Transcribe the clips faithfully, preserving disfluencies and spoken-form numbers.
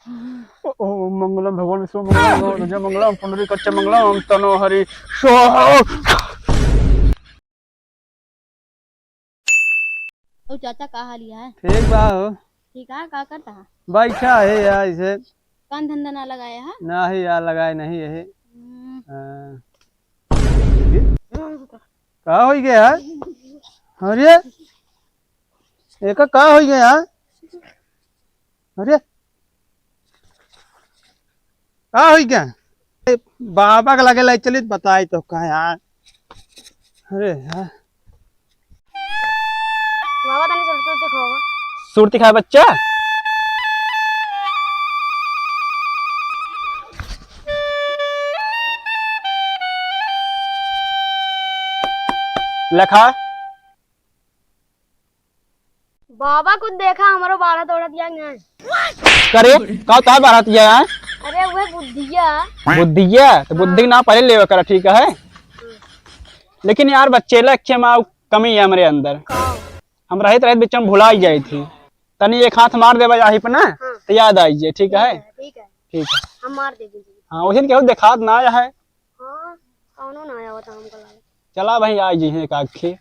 ओम मंगलम भगवान विष्णु मंगलम, भगवान विजय मंगलम, पुंडरीकाक्ष मंगलम, तनो हरि स्वाहा। ओ चाचा, का हाल है? ठीक बा हो। ठीक है, का करता है? बैठा है यार, इसे। काम धंधा ना लगाया है? नाही यार, लगाए नहीं यही। हम्म। हाँ। का होई गया यार? अरे, एका का होई गया यार? अरे, का होई गया? ए, बाबा के लगे लाई चलित बताई तो का यार। अरे यार। बाबा तनी सुरती उरती खाओ। सुरती खाए बच्चा? लेखा। बाबा कुछ देखा, हमरो बारह तोड़ा दिया नहीं। करे, का तार बारह दिया है? अरे, वह बुद्धिया। बुद्धिया? तो बुद्धी हाँ। ना पहले लेवे करा, ठीक है? लेकिन यार, बच्चे ला एक ठे माँ कमी है हमरे अंदर। का? हम रहत रहत बीच में भुला ही जाई थी। तनी एक हाथ मार देबा यहीं पे ना, हाँ। तो याद आई जाए, ठीक है? ठीक है, ठीक है। ठीक है। हम मार देबे। हाँ, वही केहू देखात ना है। हाँ, कौनो ना आवत हमको लगे। चला भाई, आ जी एक आखी।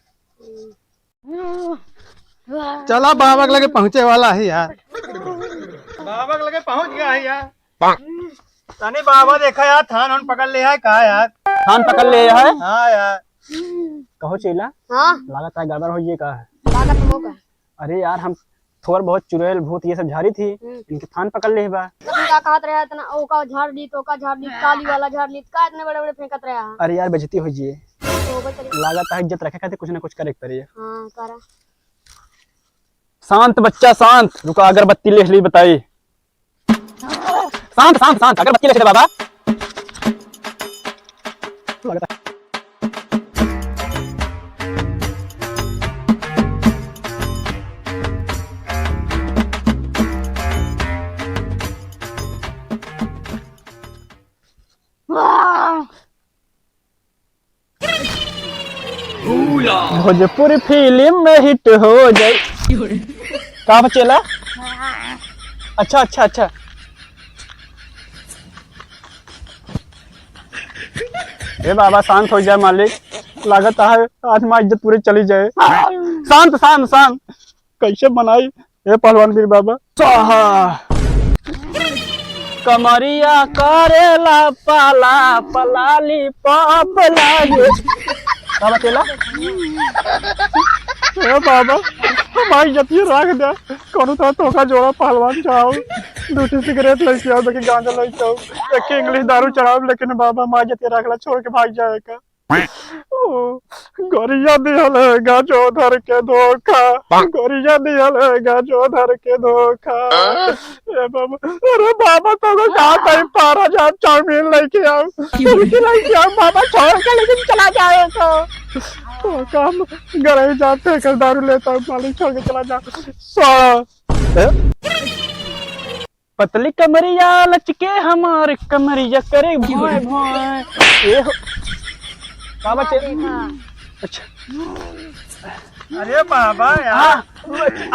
हम्म। चला, बाबा के लगे पहुँचे वाला है यार। बाबा के लगे पहुँच गया है यार। तनी बाबा देखा यार, थान उन पकड़ ले है का यार? थान पकड़ ले है? हाँ यार। कहो चेला। हाँ। लागत है गड़बड़ हो ये का है? लागत हमको का। अरे यार, हम थोड़ बहुत चुड़ैल भूत ये सब झारी थी, हम्म। इनके थान पकड़ ले बा। तो फिर का कहत रहा इतना, ओका झाड़ ली, तो का झाड़ ली, काली वाला झाड़ ली, का इतने बड़े बड़े फेंकत रहा? अरे यार, बेइज्जती हो जिए। तो होबे करी। लागत है इज्जत रखे खातिर कुछ ना कुछ करे के पड़ी। हाँ, करा। शांत बच्चा, शांत। रुका, अगरबत्ती ले ली, बताई। शांत, शांत, शांत, अगरबत्ती ले ले बाबा। भोजपुरी फिल्म में हिट हो जाई। का बचेला? अच्छा, अच्छा, अच्छा। ए बाबा, शांत हो जाए मालिक, लागत है आज माँ इज्जत पूरी चली जाए। शांत, शांत, शांत। कैसे बनाई? ए पहलवान वीर बाबा। स्वाहा। कमरिया करेला पाला, पलाली पाप लागे। का बचेला? ए बाबा, हमारी जतिया रख दे। कौनो तरह तोका जोड़ा पहलवान चाहो। दो ठो सिगरेट लेके आओ, दो ठो गांजा लेके आओ, एक ठो इंग्लिश दारू चढ़ाओ, लेकिन बाबा, हमारी जतिया रखला, छोड़ के भाग जाए का। ओ, गोरिया दिहल है गजोधर के धोखा, गोरिया दिहल है गजोधर के धोखा। ए बाबा, अरे बाबा, तो को कहा था, पारा जा, चाउमीन लेके आओ, कुछ लेके आओ, बाबा छोड़ के लेकिन चला जाए तो। तो काम गरई जाते कर दारू लेता हूँ, मालिक छोड़ के चला जा। सा-, ए? पतली कमरिया लचके हमार कमरिया करे भोंय भोंय। ए हो। का बचे? देखा। अच्छा। अरे बाबा यार। हाँ,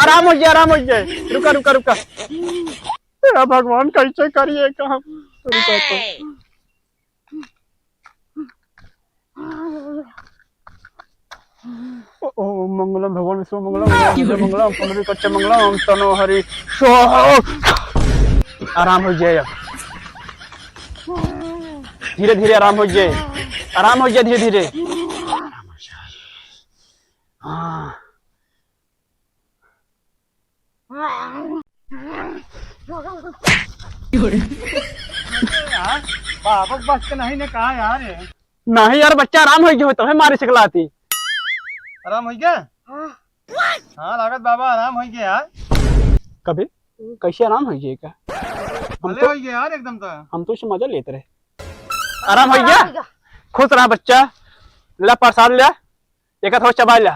आराम हो जाए, आराम हो जाए। रुका, रुका, रुका। हे भगवान, कैसे करिए काम? रुका तो। ओ, ओ, मंगलम भगवान विष्णु मंगलम, भगवान विष्णु मंगलम, पुंडरीकाक्ष मंगलम, तनो हरि स्वाहा। आराम हो जाए अब। धीरे धीरे आराम हो जाए। आराम हो जाए धीरे धीरे। हाँ। यार, बाबा बस के नहीं ने कहा यार ये। नहीं यार, बच्चा आराम हो गया हो, तबे मारी सिखलाती। आराम हो गया? हाँ। हाँ, लागत बाबा आराम हो गया यार। कभी? कैसे आराम हो गया का? हम भले तो, हो गया यार एकदम तो। हम तो इसे मजा लेते रहे। आराम हो गया? खुश रहा बच्चा, ला प्रसाद ले। एक थोड़ा चबा ले,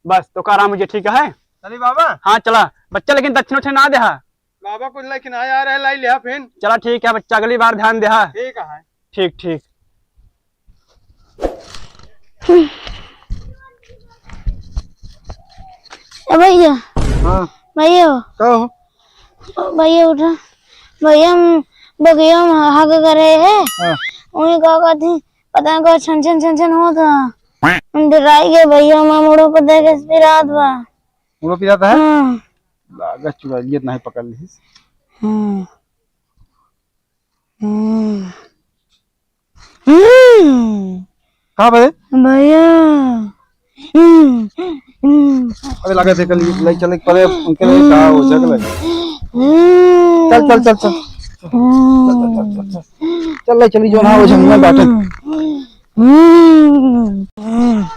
बस तो का आराम हो जाए, ठीक है? चली बाबा। हाँ चला बच्चा, लेकिन दक्षिण उक्षिण ना देहा। बाबा कुछ लेकिन आया रहे, लाई लिहा फिर। चला ठीक है बच्चा, अगली बार ध्यान देहा। ठीक है। ठीक, ठीक। ए भैया। हाँ। भैया। का हो? भैया उठा। भैया, हम बगिया में हग करे है। हाँ। वहीं का कहती, पता नहीं का छन छन छन छन होत बा। हम डराई गए भैया, हम मुड़ो पर देखे से पिरात बा। मुड़ो पिरात है? हाँ। लागत चुड़ैलिया नहीं पकड़ ली। हम्म। हम्म। हम्म। का बे? भैया। हम्म। हम्म। अबे लागत है कल ले चले परे उनके लिए का हो जग लगे। हम्म। चल, चल, चल, चल। हम्म। चल, चल, चल, चल। चल, ले चली जो ना हो जंगल में बैठे। हम्म। हम्म।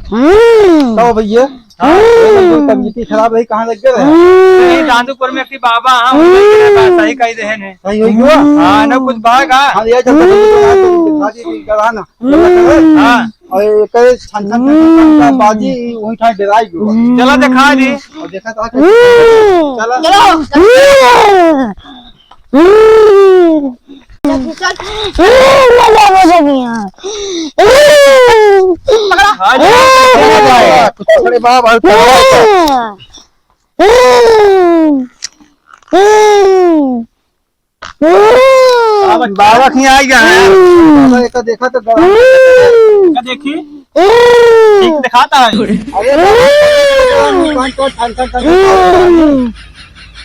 हम्म। का हो भैया? हाँ, हम्म। तबीयत खराब रही, कहाँ लग गए रहे? हम्म। यही चांदूपुर में एक बाबा, हाँ, उनके हम्म। पास सही कही रहे ने। सही हो गया? हाँ, ना कुछ भाग, हाँ। हाँ, ले चल, चल, चल, चल, चल, दिखा दी, दिखा रहा ना। हम्म। हाँ। और ये कहे, छन, छन, छन, छन, छन, हम्म। बाजी, वही ठाई डराई गयो। चला दिखा दी। और देखा था कि हम्म। चला। चलो। हम्म। हम्म, मजा, मजा नहीं आया। हम्म। पकड़ा। आ जा। हम्म। कुछ खड़े बाप, और क्या होता है? हम्म। हम्म। हम्म। बाबा कहीं आ गया है। हम्म। बाबा एक देखा तो गला। हम्म। देखा देखी। हम्म। ठीक दिखाता है। अरे बाबा, हम्म। कान को ठन, ठन, ठन, ठन। हम्म।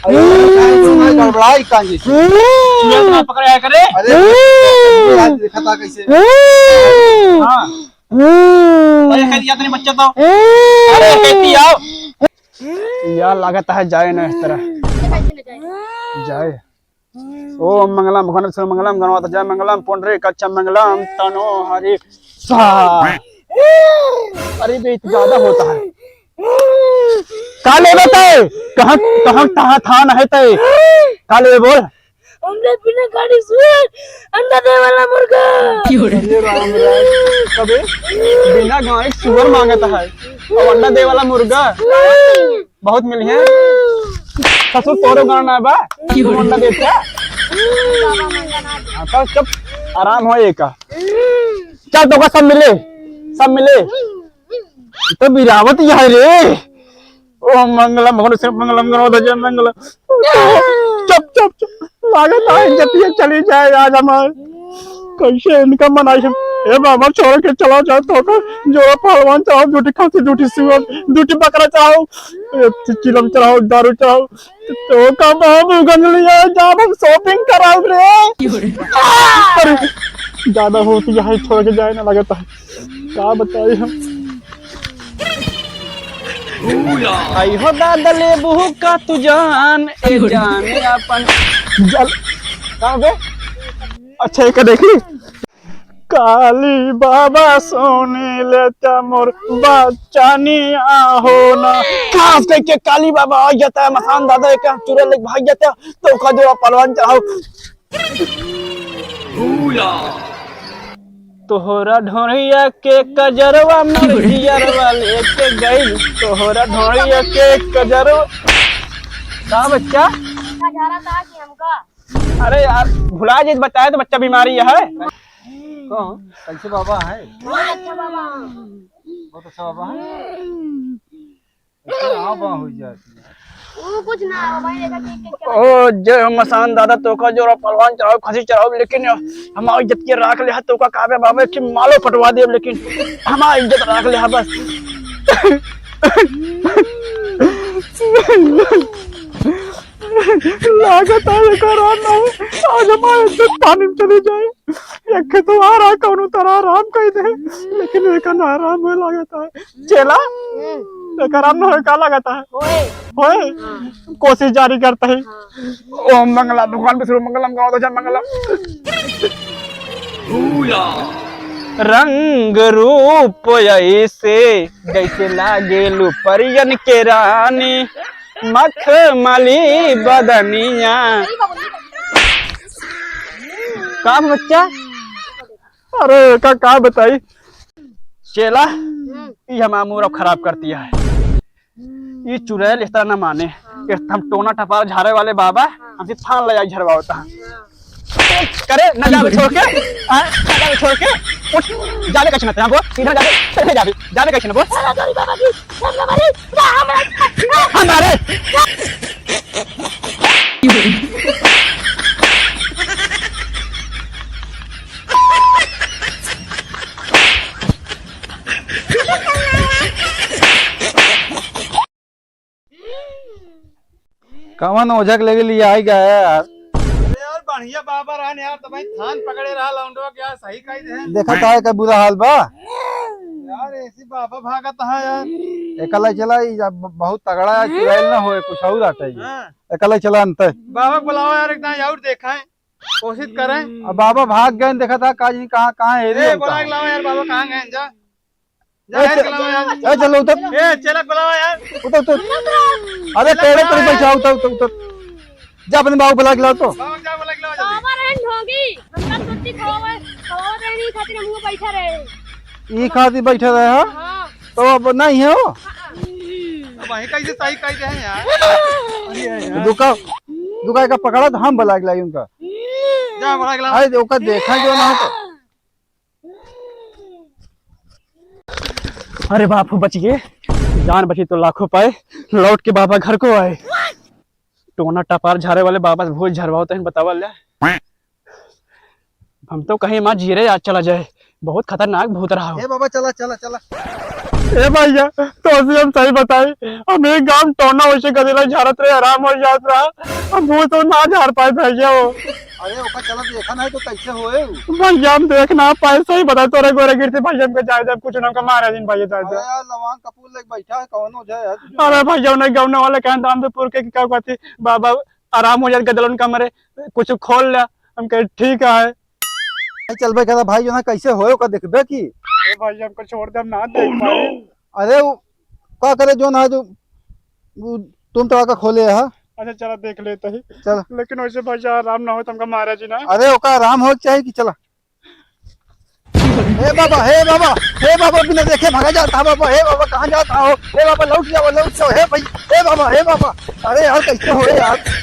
अरे, काहे तुम्हारे गड़बड़ाई कान जैसे? हम्म। चूहे को पकड़े आया करे। अरे, हम्म। आज देखा था कैसे? हम्म। हाँ। हम्म। अरे, कह दिया तूने बच्चा तो। हम्म। अरे, कहती आओ। यार, लागत है जाए ना इस तरह। जाए। ओम मंगलम भगवान विष्णु मंगलम गणपति जय मंगलम पुंडरीकाक्षम मंगलम तनो हरि स्वाहा। अरे बे, इतना ज्यादा होता है। का लेबे तय? कहाँ, कहाँ, कहाँ थान है तय? का लेबे बोल? हमने बिना गाड़ी सुअर, अंडा दे वाला मुर्गा। अरे राम राम, कबे बिना गाड़ी सुअर मांगता है, और अंडा दे वाला मुर्गा। बहुत मिली है। ससुर तोरो गाना ना बा। तू अंडा देते है। हाँ, तब चुप, आराम हो एक। चल, तोका सब मिले, सब मिले। तो बिरावत यह है रे। ओम मंगलम भगवान विष्णु मंगलम गणपति जय मंगलम। चुप, चुप, चुप। लागत है इज्जतिया चली जाए आज हमार। कैसे इनका मनाई हम? ए बाबा, छोड़ के चला जाओ, तोका जोड़ा पहलवान चढ़ाओ, दूठी खसी, दूठी सुअर, दूठी बकरा चढ़ाओ, ए, चिलम चढ़ाओ, दारू चढ़ाओ, तोका बाबू गंजलिया जाब हम shopping कराओ रे। अरे, ज्यादा होती है, छोड़ के जाए ना लगता है। का बताई हम? आई हो दादा, लेबू का तू जान, ए जान अपन जल। का बे? अच्छा, एक देखी। काली बाबा सोनी लेता मोर बच्चानी आहो ना। खास करके काली बाबा आ जाता है, मसान दादा एक चूरा लेके भाग जाता है, तोका जोड़ा पहलवान चढ़ाओ। तोहरा ढोढ़िया के कजरवा मोर जियरवा लेके गइल। तोहरा ढोढ़िया के कजरवा। का बच्चा? का झाड़ा था कि हमका? अरे यार, भुला जाए बताए तो बच्चा बीमारी है। कौन? कैसे बाबा है? बहुत अच्छा बाबा। बहुत अच्छा बाबा है। अच्छा, हाँ, बा हो जाती है। वो कुछ ना हो भाई, देखा कि क्या ओ, जय हो मसान दादा, तोका जोड़ा पहलवान चढ़ाओ, खसी चढ़ाओ, लेकिन हमारी इज्जत के राख ले, तोका काबे बाबे कि मालो पटवा दे, लेकिन हमारी इज्जत राख ले बस। लागत है एकर आराम ना हो, आज हमार इज्जत पानी में चली जाए। एक तो आ रहा कौनो तरह आराम कर दे, लेकिन एकर ना आराम होए लागत है। चेला, हम्म। एकर आराम ना होए का लागत है? होए। होए? हाँ। कोशिश जारी करते हैं। हाँ। ओम मंगला भगवान विष्णु मंगलम गणपति मंगलम। रंग रूप ऐसे जैसे लागेलू परियन के रानी, मखमली बदनिया। का बच्चा? अरे का, का बताई? चेला, हम्म। ई हमार मूड अब खराब कर दिया है। ई चुड़ैल इस तरह ना माने। हाँ। इस हम टोना टपार झारे वाले बाबा, हाँ। हमसे थान ले जाए झरवावता है। हाँ। करे, ना जावे छोड़ के, हाँ, ना जावे छोड़ के, उठ, जावे कैसे ना, बोल, सीधा जावे, चले जावे, जावे कैसे ना, बोल। अरे, sorry बाबा जी, sorry बाबा जी, ना, हमारे, हमारे। कवन ओझा के लेके लिए आई गया यार। अरे यार, बढ़िया बाबा रहन यार, तबही थान पकड़े रहा लौंडवा के यार, सही कही दे। देखा था का बुरा हाल बा। यार, ऐसी बाबा भागत है यार। एकला चला, ई जा ब-, बहुत तगड़ा है, चुड़ैल ना होए, कुछ और आटा ही। हाँ। एकला चला अंत। बाबा को बुलाओ यार, एक दाई और देखा है, कोशिश करें। अब बाबा भाग गए, देखा था का जी कहाँ, कहाँ area ए, में बुला कहाँ? के लाओ यार, बाबा कहाँ गए, जा। जा ए, यार, च-, बुलाओ यार। ए, चलो उतर। ए, चला बुलाओ यार। उतर, उतर। अरे, चला पेड़े पर बुलाओ यार। बैठा, उतर, उतर, उतर। जा अपने बाबू बुला के लाओ तो। बाबा, जा बुला के लाओ जल्दी। बाबा रहन ढोंगी, हमका छुट्टी खवावे, खवावत रहनी खातिर हम बैठा रहे। ई खातिर बैठा रहे, हाँ? हाँ। तो अब नहीं है वो? हाँ। अब वहीं कैसे सही कह दे हैं यार? अरे यार। दुका, दुका का पकड़ा तो हम बुला के लाई उनका। जा बुला के लाओ। अरे, ओका देखा जो ना हो तो। अरे बाप हो, बच गए, जान बची तो लाखों पाए, लौट के बाबा घर को आए। टोना टपार झारे वाले बाबा से भूत झरवाओ तहन बतावल ले। हम तो कहीं माँ जीरे याद चला जाए, बहुत खतरनाक भूत रहा हो। ए बाबा, चला, चला, चला। ए भैया, तो अभी हम सही बताई, हम एक गांव टोना वैसे गदेला झारत रहे, आराम हो जात रहा, हम भूत तो ना झार पाए भैया हो। अरे ओका चला देखा नहीं तो कैसे होए? भैया हम देख ना पाए, सही बता, तोरे गोरे गिरते भैया हमके जाए दे, कुछ ना हमका मारे दिन भैया जाए दे। अरे यार, लवांग कपूर लेके बैठा है, कौन हो जाए यार तुझे? अरे भैया, उन्हें गाँव वाले कहन दामदपुर के, कि का कहती, बाबा आराम हो जाए गदलन का मरे, कुछ खोल ले। हम कहे ठीक है। नहीं चलबे करा भाई, जो ना कैसे होए ओका देखबे की। ए भैया, हमको छोड़ दे, हम ना देख पाए। अरे वो का करे जो ना जो, वो तुम तो आका खोले है। अच्छा चला देख लेते ही। चल। लेकिन वैसे भैया आराम ना हो तो हमका मारा जी ना। अरे ओका आराम हो चाहिए कि चला। हे बाबा, हे बाबा, हे बाबा, बिना देखे भागा जाता है बाबा, हे बाबा, कहाँ जाता हो? हे बाबा, लौट जाओ, लौट जाओ, हे भाई, हे बाबा, हे बाबा, अरे यार, कैसे हो यार?